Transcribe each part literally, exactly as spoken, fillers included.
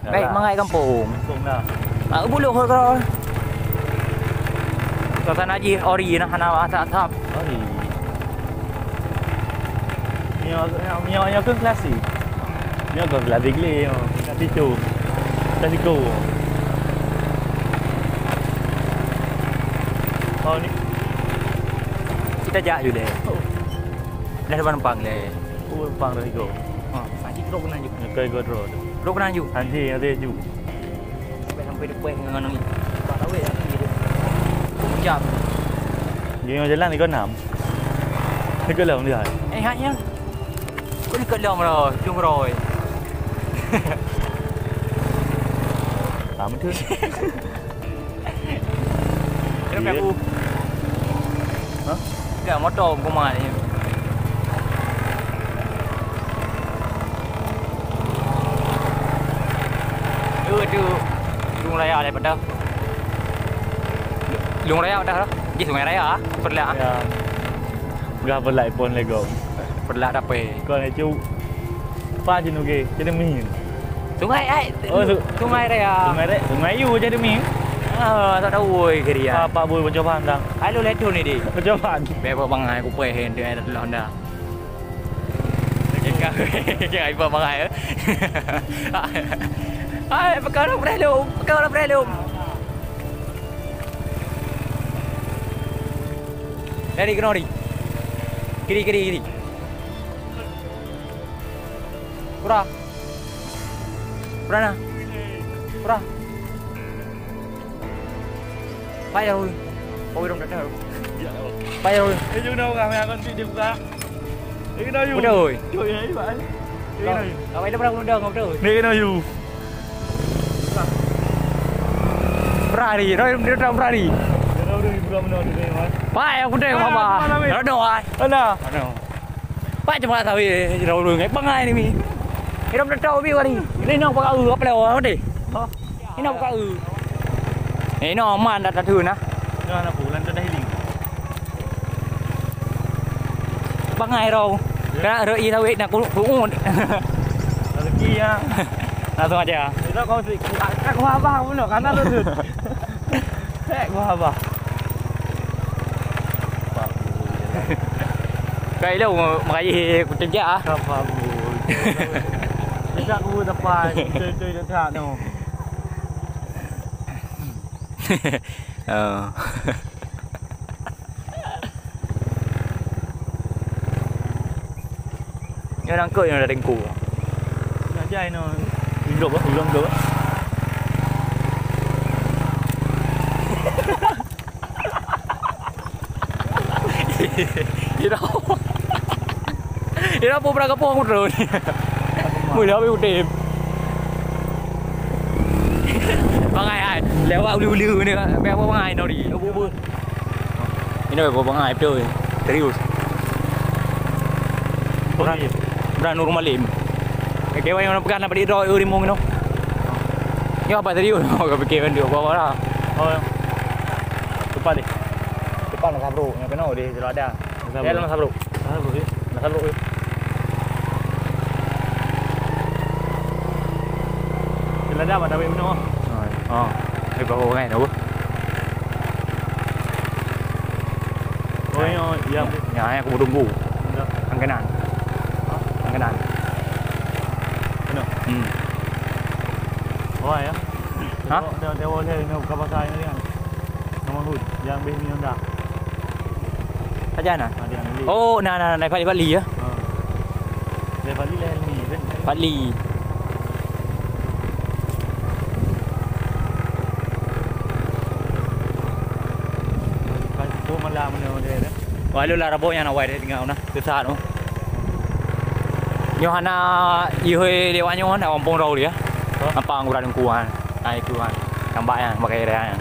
Baik, mangat kampung. Kampung dah. Ah, buluh ke kau? Suasana jih ori nah, hana asap-asap. Ori. Nyoe, nyoe, nyoe, nyoe kan klasik. Nyoe kan klasik le, nyoe. Klasiko. Klasiko. Oh, ni. Kita jak ju deh. Oh. Dah depan numpang le. Oh, numpang dah ego. Ha, sakit rok kena ju. Nyekai go draw tu. Rok kena ju. Anjing, ada ju. Sampai, sampai depan dengan ni. Pak Tawet dah ni. Jam. Dia memang jalan tiga enam. Tiga enam dia. Eh, haknya. Kau ni kelam lah, jom roi. Sama tu. Kira aku. Hah? Kan motor koma ni. Tu, tu. Lung raya daripada. Lung raya dah lah. Di Sungai Raya, Perlak. Ya. Gah Perlak pun lego. Perlak dapet. Kau ni cuk. Pa jenuh ke? Jadi min. Sungai ai. Oh, su- Sungai Raya. Sungai Raya. Sungai Yu jadi min. Ah, tak tahu oi ke dia. Apa boy percobaan dah? Alu letu ni di. Percobaan. Bebek bangai aku peh hendak ada telah dah. Cakap, cakap ibu bangai. Ai, pekan orang berelum, pekan orang berelum. Dari kenori. Kiri, kiri, kiri. Pura. Pura na. Pura. Payah ui. Kau hidup dah tahu. Payah ui. Eh, jom dah orang yang akan dia buka. Eh, kena you. Betul. Yo, ya, ya, Pak. Eh, kena you. Awak hidup dah belum dah betul. Ni kena you. Berani, dah hidup dah berani. Dia dah hidup bukan benar tu, Pak. Pak, yang penting apa? Dah doa. Mana? Mana? Pak cuma tahu, eh, jauh dulu ngai bangai ni mi. Hidup dah tahu bi wari. Ini nak pakai apa lewat tadi? Hah? Ini nak pakai. Eh, ini aman dah tahu nah. Ini anak bulan dah hiling. Bangai rau. Ya. Kena roi sawit nak ku-, kuut. Rezeki ya. Langsung aja. Kita kau sih, tak, tak, kau abah pun, karena tu. Hek, wah, bah. Kai lo meraih kutejak ah. Apa bu? Tidak ku dapat, betul-betul tak no. Oh. Nyoe nangkeuek nyoe dari engku. Nak jai nyoe. Hidup ah, hidup tu. Hidup. Hidup apa berapa pohon tu? Mula habis udip. Bangai ai. Lewat ulu-ulu ni. Biar apa bangai nori. Ini bebo bangai betul. Serius. Bukan, bukan normal lim. Oke, wayang pekan dapat didrop rimong tu. Ni apa serius? Kau fikir kan dia apa lah. Oh. Cepat deh. Cepat nak sabruk. Yang kena deh, kalau ada. Sabruk. Ya, nak sabruk. Sabruk, ya. Nak sabruk, ya. Celada pada wei meno. Oh. Oh. Ai bawa orang lain apa? Oh, yang, yang, yang aku tunggu. Enggak. Langganan. Hah? Langganan. Kena? Hmm. Oh, ya? Hah? Dia, dia, dia boleh, dia buka pasal ini kan. Nama Hud, yang bih ni Honda. Saja na? Ah, dia beli. Oh, na, na, na, Fadli, Fadli, ya? Ha. Dia Fadli lah ni, kan? Fadli. Kan tu malam ni dia, dia. Wah, lu lah rabok yang nak wai dia tinggal na. Susah tu. Nyoe hana ihôi lewat nyoe na gampông rau dia. Hah? Apa angguran kuan? Ai kuan. Tambah yang pakai raya.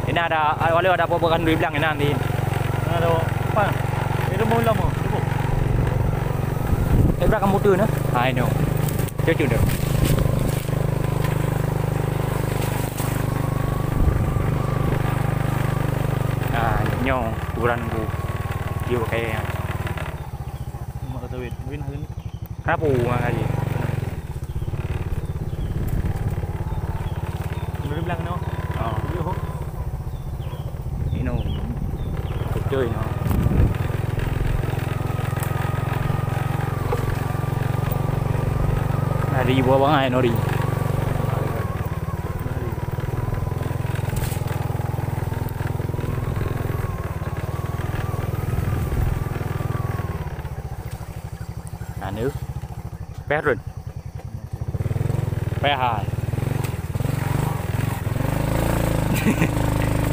Ini ada, ada, ada apa-apa kan duit bilang ini nanti. Ada apa? Itu mau lama. Cukup. Eh, berapa kamu tu na? Ai no. Cucu dah. Ah, nyoe kuburan ku. Dia pakai yang. Mak kata wait. Win hari ni. Kenapa orang kali? Lang no. Oh. Yo. Ino. Betul no. Dari buah bangai nori. Anu. Peh run. Peh hai.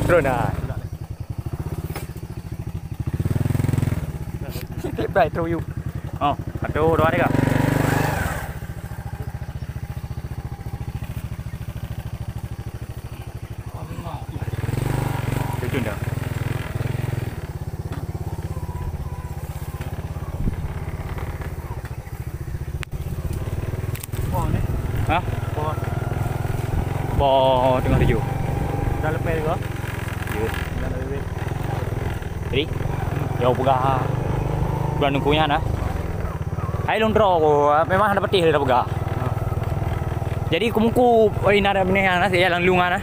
Run hai. Sikit bai trok yuk. Oh, satu, dua, tiga. Terjun dah. Hah? Boh teungoh tujoh. Dah leupah ke? Ya. Dah leupah. Jadi, jauh peugah. Bulan nunggu nyan, ah. Hai lôn droe ko, memang hana patéh lôn peugah. Ha. Jadi, kumuku, oi, na ada binèh na, saya lalu ngana.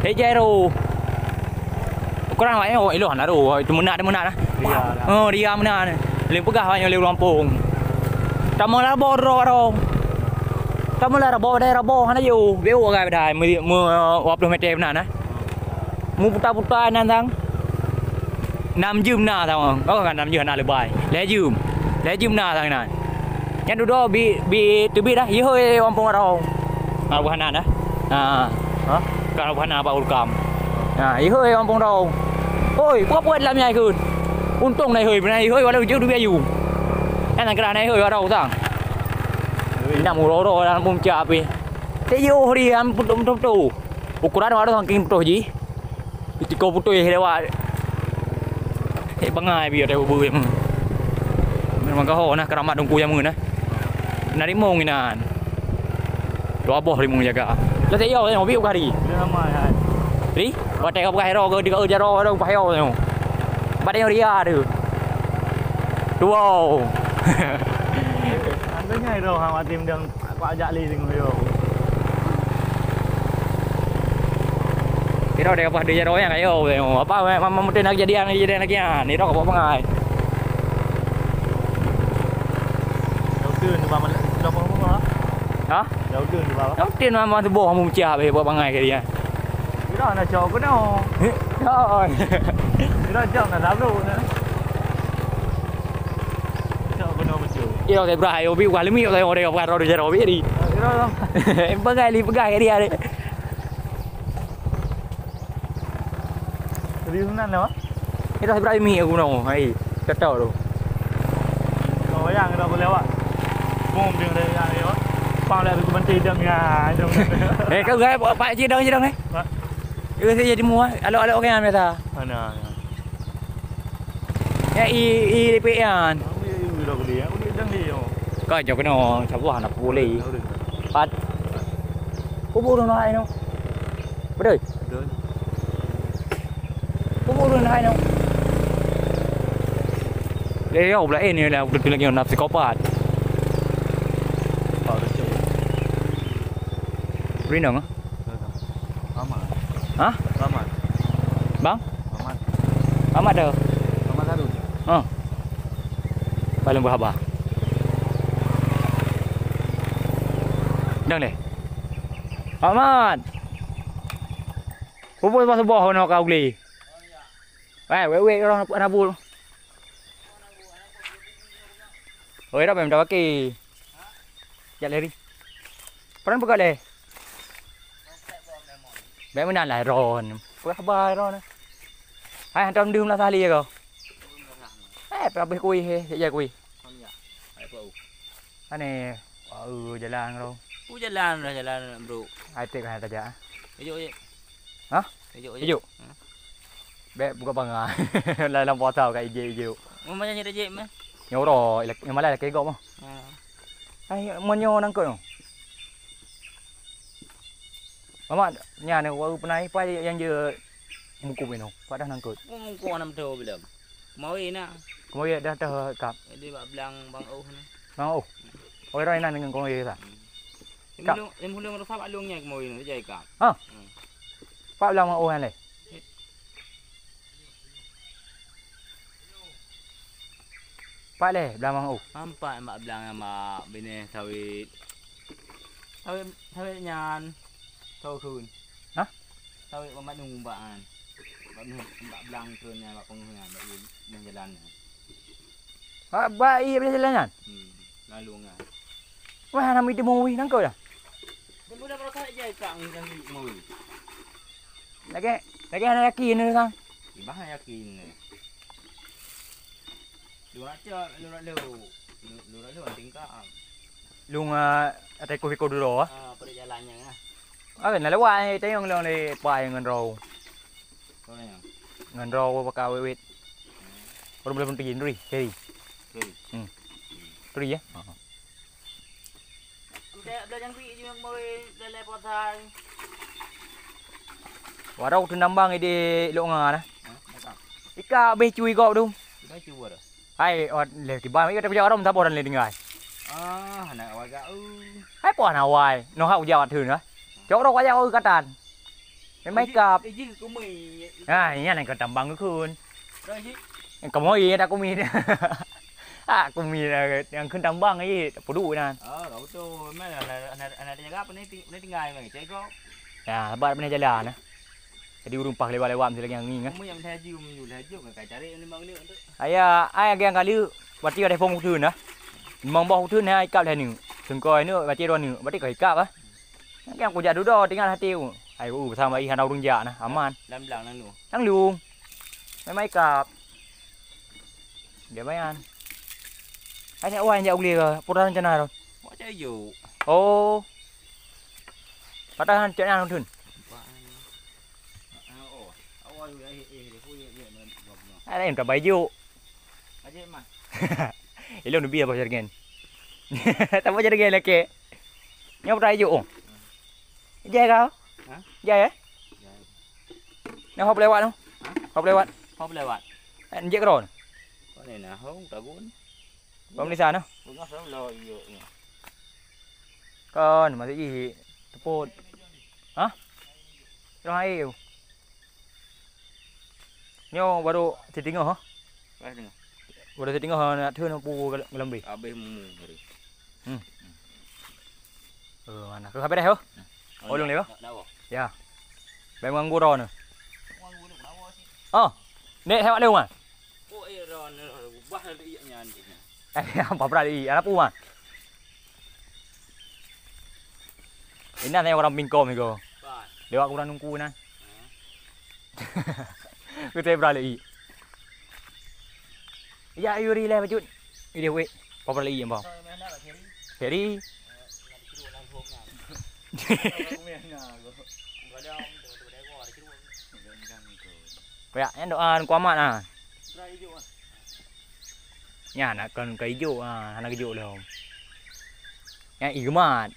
Hei, jai ro. Ukurang awak nyoe, iloh hana ro, itu meunak, meunak na. Ria, ria. Oh, ria meunak na. Lé peugah awak nyoe lé ureueng gampông. Tameulaboh ro, ro. Tameulaboh, dai raboh hana yo. Beu agak dah, me, me, dua puluh meter meunak na. Muputa-puta nan sang. Nam jeuem na sang. Oh, kan nam jeuem na lebai. Lhèe jeuem. Lhèe jeuem na sang nan. Nyan dudoe bi, bi teubiet dah. Yeuhôi gampông ro. Ha, buah nan dah. Ha. Ha? Kan buah nan bak urukam. Ha, yeuhôi gampông ro. Oi, peue-peue lam nyai kheun. Untông na yeuhôi, na yeuhôi walau jeuet dubiet yu. Nyan keunan na yeuhôi ro sang. Indak muro-ro dalam pumcak pih. Teuyoh ri am putôh-putôh. Ukuran awak tu saking putôh jih. Itiko putôh lewat. Eh, bangai biar dia bubui. Memang gaho nah keramat dungku jameun nah. Nah rimong inan. Dua boh rimong jaga. Lah saya yang hobi ukari. Dia nama ya. Ri, batai kau pakai hero ke tiga jaro ada upah hero tu. Batai yang ria tu. Wow. Angkanya hero hang mati mendang. Aku ajak lé tengok yo. Kira deh apa dia jaroe nyang kayo. Apa memang mungkin nak kejadian, kejadian lagi ah. Ni dah apa pengai. Daun tu ni bang, daun apa? Ha? Daun tu ni bang. Daun tu nama tu boh mu cah be buat bangai ke dia. Kira nak cok kena. Heh, kan. Kira jam dah lalu nah. Cok kena betul. Kira saya berayo bi wah lemi saya orang orang roda jaro bi di. Kira lah. Pegai li pegai dia deh. Serius nan lah. Kira saya berayo mi aku nong. Hai, kata tu. Oh, yang dah boleh awak. Bom dia dah ya. Pang dah aku bantai dang ya. Eh, kau gaya pak cik dang cik dang eh. Pak. Itu saya jadi muah, alok-alok orang biasa. Mana? Ya, i, i, lipik yan. Kau jauh kena, siapa anak boleh. Pat. Kubur dong hai no. Betul? Kubur dong hai no. Eh, ya, belah ini lah, betul lagi nak psikopat. Rinong ah. Lama. Hah? Lama. Bang? Lama. Lama dah. Lama baru. Oh. Paling berhaba. Dang deh. Amat. Pupuk sebuah-sebuah nak kau beli. Eh, wek-wek orang nak nabul. Oi, dah payah minta baki. Jak lari. Peran peugah leh. Baik meunan lah Ron. Peugah haba Ron. Hai hantom dum lah sahli ko. Eh, habis kuih he, jak kuih. Ane, oh, jalan Ron. Oh, jalan dah jalan, bro. Ai tek lah tajak. Ejok je. Hah? Ejok je. Ejok? Hmm. Bèk buka bangai. Dalam puasa ka ijek-ijek. Mau macam ni dah jek meh. Nyoro, nyamala lagi gok mah. Ha. Ai, meunyoe nangkot nyoe. Mamat, nyan, wau peunai pai nyang je mukub inoe. Padah nangkot. Mukub nam tho bilem. Kemawi na. Kemawi dah tho kap. Jadi bak belang Bang Oh ni. Bang Oh. Oh, ira inan dengan kemawi sa. Kap. Lim hulung, lim hulung rasa bak lung nya kemawi ni, jai kap. Ha? Hmm. Pat blang mangoh nyan lé? Pat lé blang mangoh? Ampat mak blang nyan mak, binéh sawét. Sawét, sawét nyan. Sawét kheun. Hah? Sawét bak mandum bak nyan. Bak, bak blang kheun nyan, bak peungeuh nyan, bak, bak jalan nyan. Bak, bak ié bak jalan nyan? Hmm, lalu nyan. Wah, hana meuteumé wih nangkeuh dah. Dia mula berasa aja tak ngi ngi mau. Lagèe, lagèe hana yakin ni sang. Di mana yakin ni? Lu raja, lu lu lu lu tingkah. Lu nga atai ku iko dulu ah. Ah, pada jalannya ah. Ah, na lewat ai tayong long di pai ngon rau. Kau ni. Ngon rau baka wit-wit. Baru belum pergi nuri, kiri. Kiri. Hmm. Nuri ya. Ha. Amdek belajar kui je kemarin dalam pasar. Warau tu nambang di lok nga nah. Ha? Macam. Ika beh cui gok tu. Ika cui ada. Hai, oh, leh tiba mai kita pejak orang sabar dan leh tinggal. Ah, nak wajak uh. Hai puan awai, noh hak ujak tu nah. Cok rok wajak oh katan. Memang ikap. Iji kumui. Ha, ini yang kau tambang kun. Kau iji. Kamu iya tak kumi. Ah, kumi yang kun tambang aja, tak perlu nah. Ah, kau tu memang anak anak anak dia apa ni ting- ni tinggal mai cek kau. Ya, sabar mana jalan nah. Jadi ureueng paih lewat-lewat mesti lagi ngieng ah. Umui nyang lhaju, meunyoe lhaju ngon ka cari limong neuk tu. Aya, ai lagèe nyang kali, berarti ada phon uteuen nah. Limong boh uteuen nah ikap lhèe neuk. Seungkoi neuk, berarti dua neuk, berarti ka ikap ah. Nyang kujak dudoe tinggal hati u. Ai u sama ih hana ureueng jak nah, aman. Lam blang nang nu. Nang lu. Memang ikap. Dia bayan. Ai nyak wan jak uli ke, pura rencana tu. Wak cak ijo. Oh. Patah cak nang uteuen. Ada yang tak baju. Ilong lebih apa jargon? Tak apa jargon lagi. Nyau tak baju. Jai kau? Ha? Jai eh? Nah hop lewat tu. Ha? Hop lewat. Hop lewat. Jek kron. Mana nah hong tagun. Bang Nisa tu. Bunga selalu lo iyo. Kon masih ih tepot. Hah? Terus air. Nyoe baru sitingoh ha? Baru sitingoh. Baru sitingoh ha, nak theun pu galam beh. Habis mumu hari. Hmm. Oh, mana? Kau habis dah ho? Oh, lung lewat. Ya. Bang nganggur dah ni. Oh. Nek hewak lewat. Oh, eh ron ubah lagi nyan. Eh, apa berali? Ada pu man. Inan saya orang bingkong iko. Lewat kurang nungku nah. Kita beralih. Ya, ayo ri lah bacut. Ini weh, apa beralih yang bang? Ferry. Ya, yang doa kuamat nah. Nyan nak kon ka ijo ha, hana geujok lom. Nyan igemat.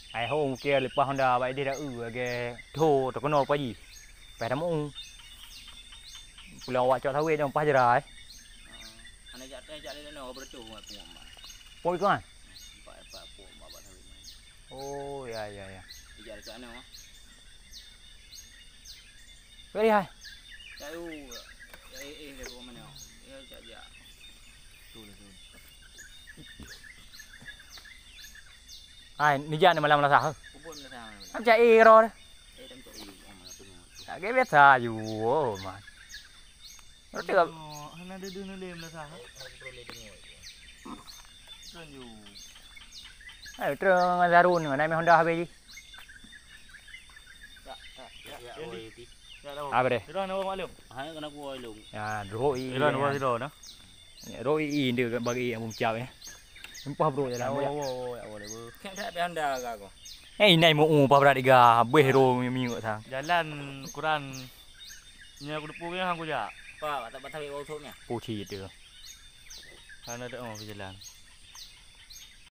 Ai ho mungkin leupah honda bak ideh da eu lagèe tho teukeunol paji. Payah tamu. Pulang awak cok sawit nyang pah jera eh. Hana jak teh jak lé noe bercuh ngon pungo mak. Poi kan? Empat empat pungo mak bak sawit. Oh ya ya ya. Ijak dekat sana. Very high. Tahu. Ya eh eh dia kau mana? Ya jak jak. Tu lah tu. Hai, ni jak ni malam lah sah. Kubur lah sah. Macam eh roh. Eh tak macam eh. Tak biasa ju. Oh man. Betul. Hana deuh-deuh nulem dah sah. Kan ju. Hai, terus dengan Zarun dengan naik Honda habis ji. Tak, tak. Ya, ya, oi ti. Ya, tahu. Apa deh? Sudah nak maklum. Hai kena gua ilung. Ya, roh i. Sudah nak sudah nah. Roh i dia bagi yang mencap ya. Sempah bro jalan. Oh, oh, oh, ya, boleh bro. Kek tak ada Honda ke aku? Eh, inai mau upah berat tiga. Habis roh minyak sang. Jalan kurang Nya aku depu ke hang kujak. Pa, tak patah bau thok nya. Puji tu. Hana ada oh jalan.